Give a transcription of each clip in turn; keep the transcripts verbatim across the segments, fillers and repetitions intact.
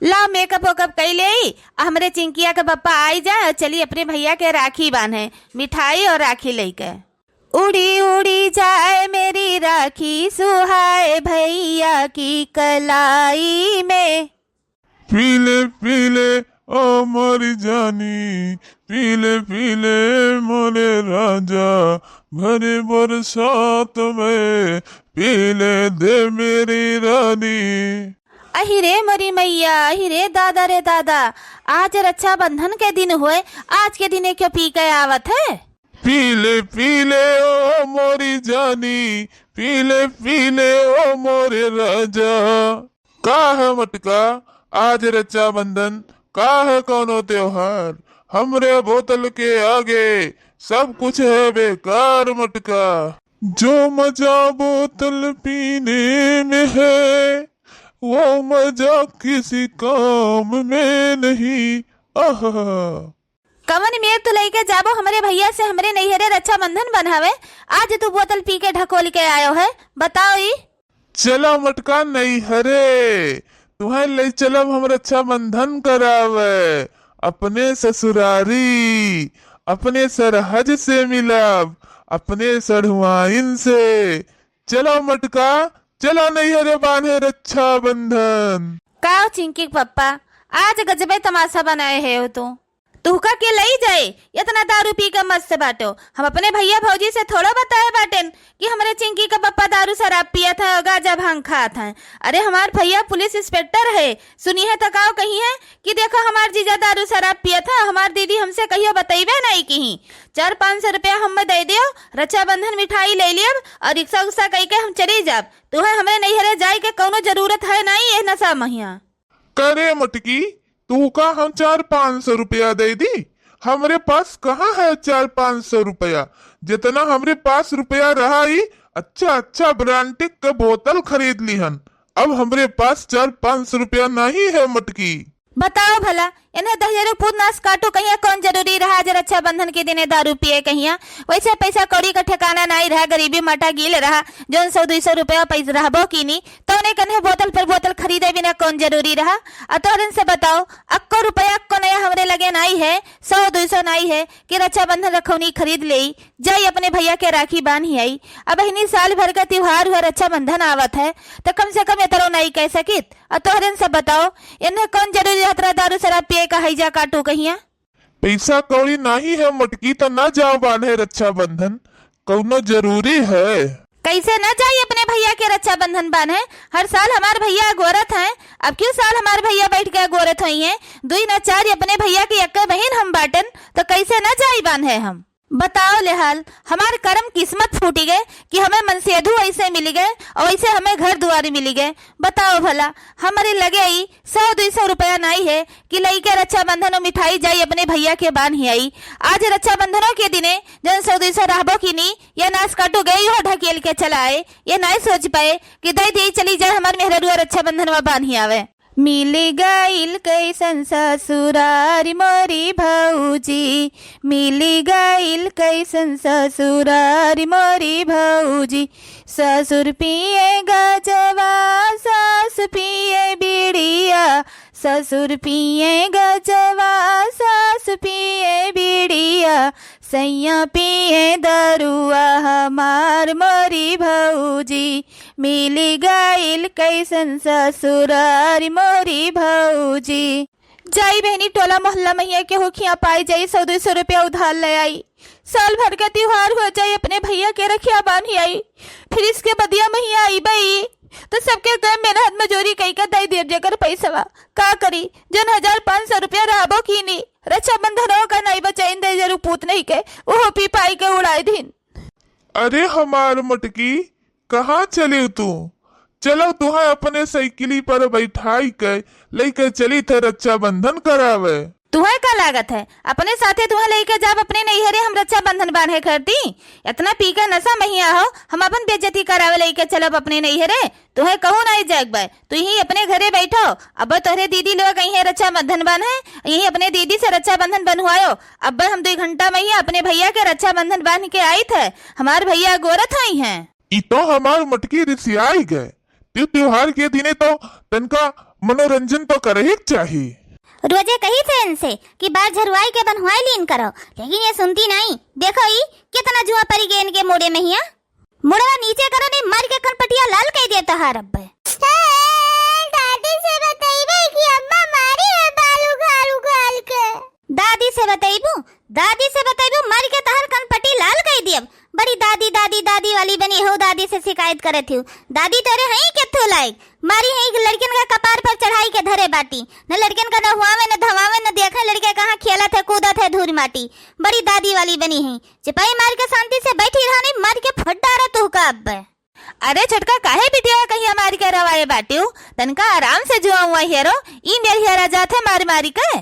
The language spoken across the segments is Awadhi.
ला makeup वेकअप कई लेई, आ हमरे चिंकिया के पप्पा आई जाए, चली अपने भैया के राखी बांधे, मिठाई और राखी लेके। उड़ी उड़ी जाए मेरी राखी सुहाए भैया की कलाई में। पीले पीले ओ मोरी जानी, पीले पीले मोरे राजा, भरे बरसात में पीले दे मेरी रानी। अहि रे मोरी मैया, अहि रे दादा रे दादा, आज रक्षाबंधन के दिन होए, आज के दिने क्यों पी के आवत है? पीले पीले ओ मोरी जानी, पीले पीले ओ मोरे राजा। का है मटका, आज रक्षाबंधन, का है कौनो त्योहार? हमरे बोतल के आगे सब कुछ है बेकार मटका। जो मजा बोतल पीने में है, वो मजा किसी काम में नहीं। आहा। कवन मेर तू लइके जाबो हमरे भैया से हमरे नैहरे रक्षाबंधन बन्हावे? आज तू बोतल पी के ढकोल के आयो है, बताओ ई। चला मटका नैहरे, तुहैं लइ चलब हम रक्षाबंधन करावे। अपने ससुरारी, अपने सरहज से मिलब, अपने सढ़ुआइन से। चला मटका, चला नैहरे बान्हे रक्षाबंधन। का चिंकी के पप्पा, आज गजबे तमाशा बनाए है हो तू। तुहका के लई जाए, इतना दारू पी के मस्त बाटो। हम अपने भैया भौजी से थोड़ो बताए बाटेन कि हमरे चिंकी का पप्पा दारू शराब पियत है और गांजा भांग खात हैं। अरे हमार भैया पुलिस इंस्पेक्टर है, सुनी है तो काव कही है कि देखो हमार जीजा दारू शराब पियत है, हमार दीदी हमसे कहियो बतइबे नहीं किहीं। चार पाँच सौ रुपया हमें दे दियो, रक्षाबंधन मिठाई ले लियब और रिक्शा उक्शा कई के हम चली जाब। तुहैं हमरे नैहरे जाए के कौनो जरूरत है नहीं ये नशा महिया। करे मटकी, तू का हम चार पाँच सौ रुपया दे दी? हमरे पास कहाँ है चार पाँच सौ रुपया? जितना हमरे पास रुपया रहा ही, अच्छा अच्छा ब्रांडेड के बोतल खरीद लीहन। अब हमरे पास चार पाँच सौ रुपया नहीं है मटकी। बताओ भला, इन्हें दहिजरू पूत नास काटू कहिया कौन जरूरी रहा आज रक्षाबंधन के दिने दारू पिए कहिया? वैसे पैसा कौड़ी का ठिकाना नहीं रहा, गरीबी माटा गील रहा, जौन सौ दुई सौ रुपया पैसा रहबो की नी, तौने कन्हे बोतल पर बोतल खरीदे बिना कौन जरूरी रहा? आ तोहरन से बताओ, अक्को रुपया अक्को नया हमरे लगे नाई है, सौ दुई सौ नाई है कि रक्षाबंधन रखौनी खरीद लेई, जाई अपने भैया के राखी बांधी आई। अब इन्हीं साल भर का त्योहार हुआ, रक्षाबंधन आवत है, तो कम से कम इतरो नाई कह सकित। आ तोहरन से बताओ, इन्हें कौन जरूरी रहत रहा दारू शराब पिए का हैजा काटू कहिया? पैसा कौड़ी नाही है मटकी, त ना जाओ बान्हे रक्षाबंधन, कौनो जरूरी है? कैसे न जाई अपने भैया के रक्षाबंधन बान्हे? हर साल हमार भैया अगोरत हैं, अब क्यों साल हमार भैया बैठ के अगोरत होई हैं? दुई न चार अपने भैया के एक बहिन हम बाटन, तो कैसे न जाई बान्हे हम? बताओ ले हाल, हमार करम किस्मत फूटी गए कि हमें मनसेधु ऐसे मिली गए और ऐसे हमें घर दुआरी मिली गए। बताओ भला, हमरे लगे ई सौ दुई सौ रुपया नाई है कि लइके रक्षाबंधन और मिठाई जाई अपने भैया के बान्ही आई। आज रक्षाबंधनों के दिने जौन सौ दुई सौ रहबो की नी, या नास काटू गए, इहो ढकेल के चला आए। ये नाई सोच पाए कि दई दी चली जाए हमार मेहररुआ रक्षाबंधन वा बान्ही आवे। मिल गइल कैसन ससुरार मोरी भौजी, मिल गइल कैसन ससुरार मोरी भौजी। ससुर पिए गजवा, सास पिए बीड़िया, ससुर पिए गजवा, सास पिए बीड़िया, सैया पिए दरुआ हमार मोरी भौजी। मिल गइल कैसन ससुरार मोरी भौजी। जाई बहनी, टोला मोहल्ला महिया के होखिया पाई जाई, सौ दुई सौ रुपया उधार ले आई। साल भर का त्योहार हो जाई, अपने भैया के रखिया बांधी आई। फिर इसके बदिया महिया आई बई, तो सबके गए मेहनत मजूरी कई के दई देब जेकर पैसवा। का करी, जौन हजार पाँच सौ रुपया रहबो की नी, रक्षाबंधनों का नाई बचाइन दे जरू पूत नहीं के, उहो पी पाई के उड़ाए दिन। अरे हमार मटकी, कहाँ चलिउ तू? चलो तुहैं अपने साइकिली पर बैठाई के लइके चलित है रक्षाबंधन करावे। तुहैं का लागत है, अपने साथे तुहैं लइके जाब अपने नैहरे हम रक्षाबंधन बांधे खरती? इतना पी के नशा महिया हो, हम अपन बेइज्जती करावे लइके चलब अपने नैहरे? तुहैं कहूँ नाई जाएक बा, तू यहीं अपने घरे बैठो। अब तोहरे दीदी लोग अइहें रक्षाबंधन बांधे, यहीं अपने दीदी से रक्षाबंधन बंधवायो। अब हम दुई घंटा महिया अपने भैया के रक्षाबंधन बांध के आइत है, हमार भैया गोरत होइहें। ई तो हमार मटकी रिसियाई गए। त्यों त्योहार के दिने तो तनका मनोरंजन तो करही के चाही। रोजे कही थे इनसे कि बार झरुआई के बनहुआई लीन करो, लेकिन ये सुनती नाई। देखो ई कितना जुआ परी गए इनके मोड़े में हिया। मुड़वा नीचे करो, नहीं मार के कनपटिया लाल कई देब तोहार अब्बे। दादी से बतइबे कि अम्मा मारी है बाल उखाड़ उखाड़ के। दादी से बतइबू, दादी से बतइबू, मार के तोहार कनपटी लाल कई देब। बड़ी दादी, दादी, दादी वाली बनी हो, दादी से शिकायत करत हिउ। दादी तोरे हई केथू लायक, मारी हई लड़कियन का कपार पर चढ़ाई के धरे बाटी। न लड़कियन का नहुआवे, न धवावे, न देखे लड़के कहाँ खेलत है, कूदत है धूर माटी। बड़ी दादी वाली बनी हई। चिपाई मार के शांति से बैठी रहा, नहीं मार के फट डारा तू का अब। अरे छोटका, काहे बिटिया कहीं मार के रवाए बाटिउ? तनका आराम से जुआ हुआ हेरो, ई मेर हेरा जात है मार मारी के।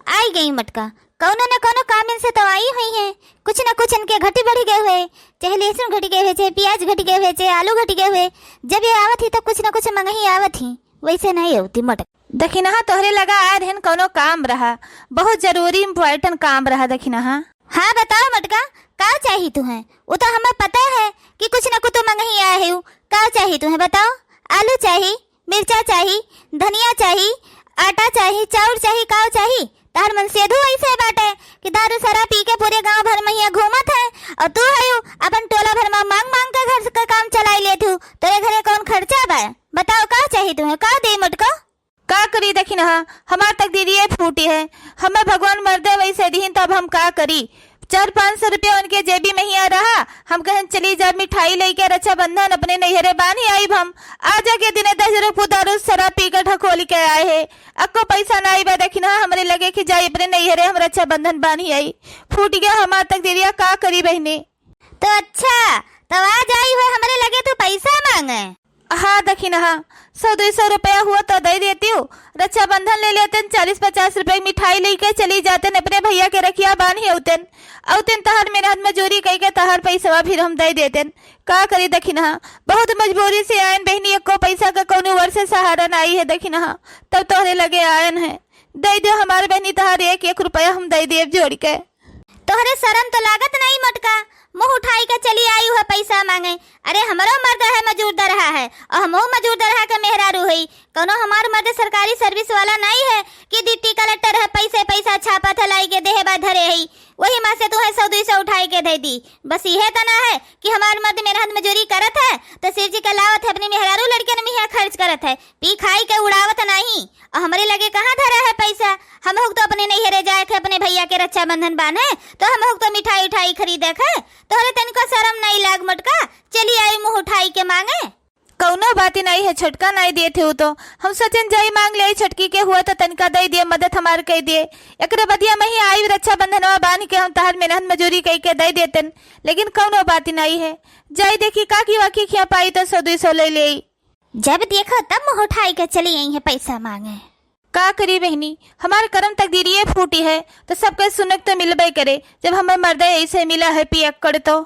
आई गई मटका, कौनो न कौनो काम इनसे तो आई हुई है। कुछ न कुछ इनके घटी बढ़ गए हुए, चाहे लहसुन घट गए हुए, चाहे प्याज घट गए हुए, चाहे आलू घट गए हुए। जब ये आवत ही तो कुछ न कुछ मंगही आवत ही, वैसे नहीं होती मटका। दखिनहा तोहरे लगा आए रहन, कौनो काम रहा, बहुत जरूरी important काम रहा दखिनहा। हाँ बताओ मटका, का चाही तुहें? वो तो हमें पता है कि कुछ न कुछ तो मंगही आए हो। का चाही तुहें बताओ? आलू चाही, मिर्चा चाही, धनिया चाही, आटा चाही, चाउर चाही, काव चाही? तहर मन सेधु ऐसे बाटे कि दारू शराब पी के पूरे गांव भर में हिया घूमत है और तू है अपन टोला भर में मांग मांग के घर का काम चलाई लेत हूँ। तोरे घरे कौन खर्चा बा? बताओ का चाही तुहें, का दे मटका? का करी दखिनहा, हमार तकदीरिये फूटी है। हमें भगवान मर्दे वैसे दीहिन, तब हम का करी? चार पाँच सौ रुपया उनके जेबी में हिया रहा, हम कहन चली जा मिठाई लेके रक्षाबंधन अपने नैहरे बान्ही आइब हम। आज के दिने दस रुपये दारू शराब पी के ढकोल के आए है, अक्को पैसा ना आइबा दखिनहा हमरे लगे कि जाई अपने नैहरे हम रक्षाबंधन बान्ही आई। फूट गया हमार तकदीरिया, का करी बहनी? तो अच्छा, तो आज आई हुए हमरे लगे तू पैसा मांगे? हाँ दखिनहा, सौ दुई सौ रुपया हुआ तो दे देती हूँ। रक्षाबंधन ले लेतेन, चालीस पचास रुपया की मिठाई लेके चली जातेन, अपने भैया के रखिया बान्ही औतेन, औतेन तहर मेहनत मजूरी कई के तहर पैसवा फिर हम दे देतेन। का करी दखिनहा, बहुत मजबूरी से आयन बहनी, एको पैसा का कौनो वर्ष सहारा ना आई है दखिनहा, तब तोहरे लगे आयन है। दे दो हमार बहनी, तहर एक एक रुपया हम दे देब जोड़ के। तोहरे शरम तो लागत नहीं मोटका, मुंह उठाई के चली आई हुआ पैसा मांगे। अरे हमरो मर्द है मजूर दरहा है, और हमहू मजूर दरहा के मेहरारू हई। कौनो हमार मर्द सरकारी service वाला नहीं है कि डिप्टी कलेक्टर है, पैसे पैसा छापत है, लाई के देहे बा धरे हई, वही मा से तुहे सौ दुई सौ उठाई के दे दी। बस इहे तना है कि हमार मर्द मेहनत मजूरी करत है तो सिर जी के लावत है, अपनी मेहरारू लड़के में हिया खर्च करत है, पी खाई के उड़ावत नहीं। और हमरे लगे कहाँ धरा है पैसा? हम हुक तो अपने नैहरे जाए के अपने भैया के रक्षाबंधन बांधे, तो हम हुक तो मिठाई उठाई खरीदे के। तोहरे तनिको शरम नहीं लाग मोटका, चली आई मुंह उठाई के मांगे। कौनो बात नहीं है छोटका, नहीं दिए थे उ तो। हम सोचन जाई मांग ले छोटकी के हुआ तो तनिका दे दिए, मदद हमार कह दिए। एकरे बदिया में ही आई रक्षाबंधनवा बांध के हम तहर मेहनत मजूरी कह के दे देतन, लेकिन कौनो बात नहीं है। जाई देखी काकी वाकी खिया पाई तो सौ दुई सौ ले ले। जब देखो तब मुंह उठाई के चली आई है पैसा मांगे। का करी बहनी, हमार करम तकदीरिये फूटी है, तो सबके सुनक तो मिलबे करे। जब हमें मर्दे ऐसे मिला है पियक्कड़ तो।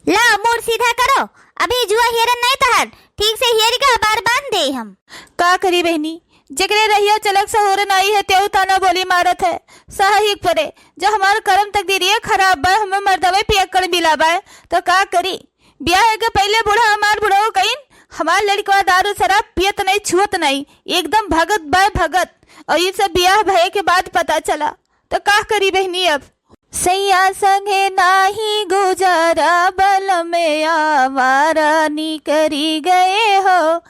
ला, मूड़ सीधा करो, अभी जुआ हेरन नहीं तहर, ठीक से हेर के बार बांध दे हम। का करी बहनी, जेकरे रहिया चलक सहूर नाई है, तेऊ ताना बोली मारत है। सही परे, जो हमार करम तकदीरिये खराब बा, हमें मर्दवे पियक्कड़ मिला बा, तो का करी? ब्याह के पहिले बूढ़ा हमार बुढ़ऊ कइन, हमार लड़कवा दारू शराब पियत नहीं, छुअत नहीं, एकदम भगत बा भगत। और ये सब ब्याह भये के बाद पता चला, तो का करी बहनी अब? सैया संगे नाही गुजारा, बलम आवारा निकरी गए हो।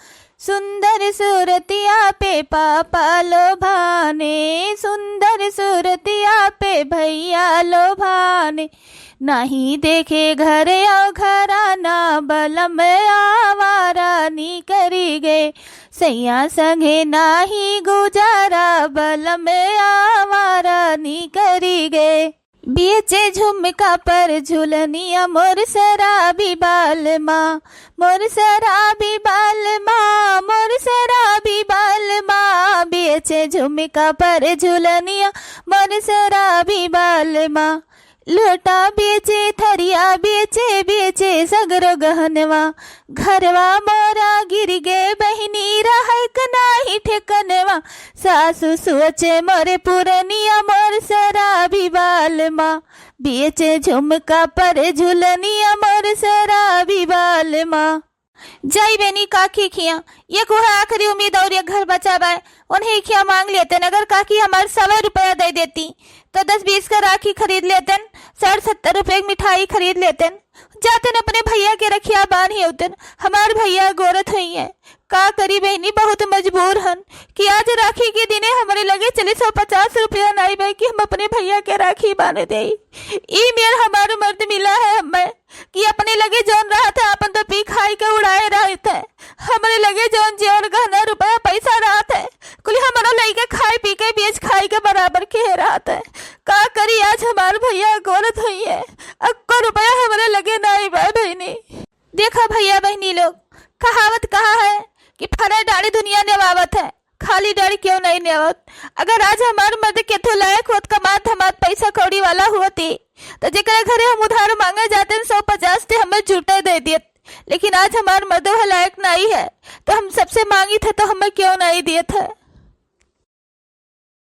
सुंदर सूरतिया पे पापा लोभाने, सुंदर सूरतिया पे भैया लोभाने। नाही देखे घर और घराना, बलम आवारा निकरी गए। सैया संगे नाही गुजारा, बलम आवारा निकरी गए। बेचे झुमका पर झुलनिया मोर शराबी बालमा, मोर शराबी बालमा, मोर शराबी बालमा। बेचे झुमका पर झुलनिया मोर शराबी बालमा। लोटा बेचे, थरिया बेचे, बेचे सगरो गहनवा। घरवा मोरा गिर गे बहिनी, रहक नाही ठेकनवा। सासु सोचे मोरे पुरनिया, मोर शराबी बालमा। बेचे झुमका पर झुलनिया, मोर शराबी बालमा। जाई बहिनी काकी खिया, एक वह आखिरी उम्मीद और एक घर बचा बाय, उन्हीं खिया मांग लेतेन। अगर काकी हमार सौ रुपया दे देती, तो दस बीस का राखी खरीद लेतेन, साठ सत्तर रुपये की मिठाई खरीद लेतेन, जातेन अपने भैया के रखिया बांध ही होतेन। हमार भैया गोरत हुई है, का करी बहिनी, बहुत मजबूर हन कि आज राखी के दिने हमरे लगे चली सौ पचास रुपया नाई बा कि हम अपने भैया के राखी बांध देई। ई मेर हमार मर्द मिला है हमें कि अपने लगे जौन रहत है, आपन तो पी खाई के उड़ाए रहत है। हमरे लगे जौन जेवर गहना रुपया पैसा रहत है, कुल हमारा लइके खाए पी के बेच खाए के बराबर के रहत है। का करी, आज हमार भैया गोरत हुई है, अक्को रुपया हमरे लगे नाई बा बहिनी। देखा भैया बहिनी लोग, कहावत कहा है कि फरे डाड़ी दुनिया नेवावत है, खाली डाड़ी क्यों नहीं नेवावत। अगर आज हमार मर्द केथो लायक होत, कमात धमात पैसा कौड़ी वाला होती, तो जेकरे घरे हम उधार मांगे जाते सौ पचास ते हमें जुटे दे दियत। लेकिन आज हमार मर्द वह लायक नहीं है, तो हम सबसे मांगी थे तो हमें क्यों नहीं दिए थे।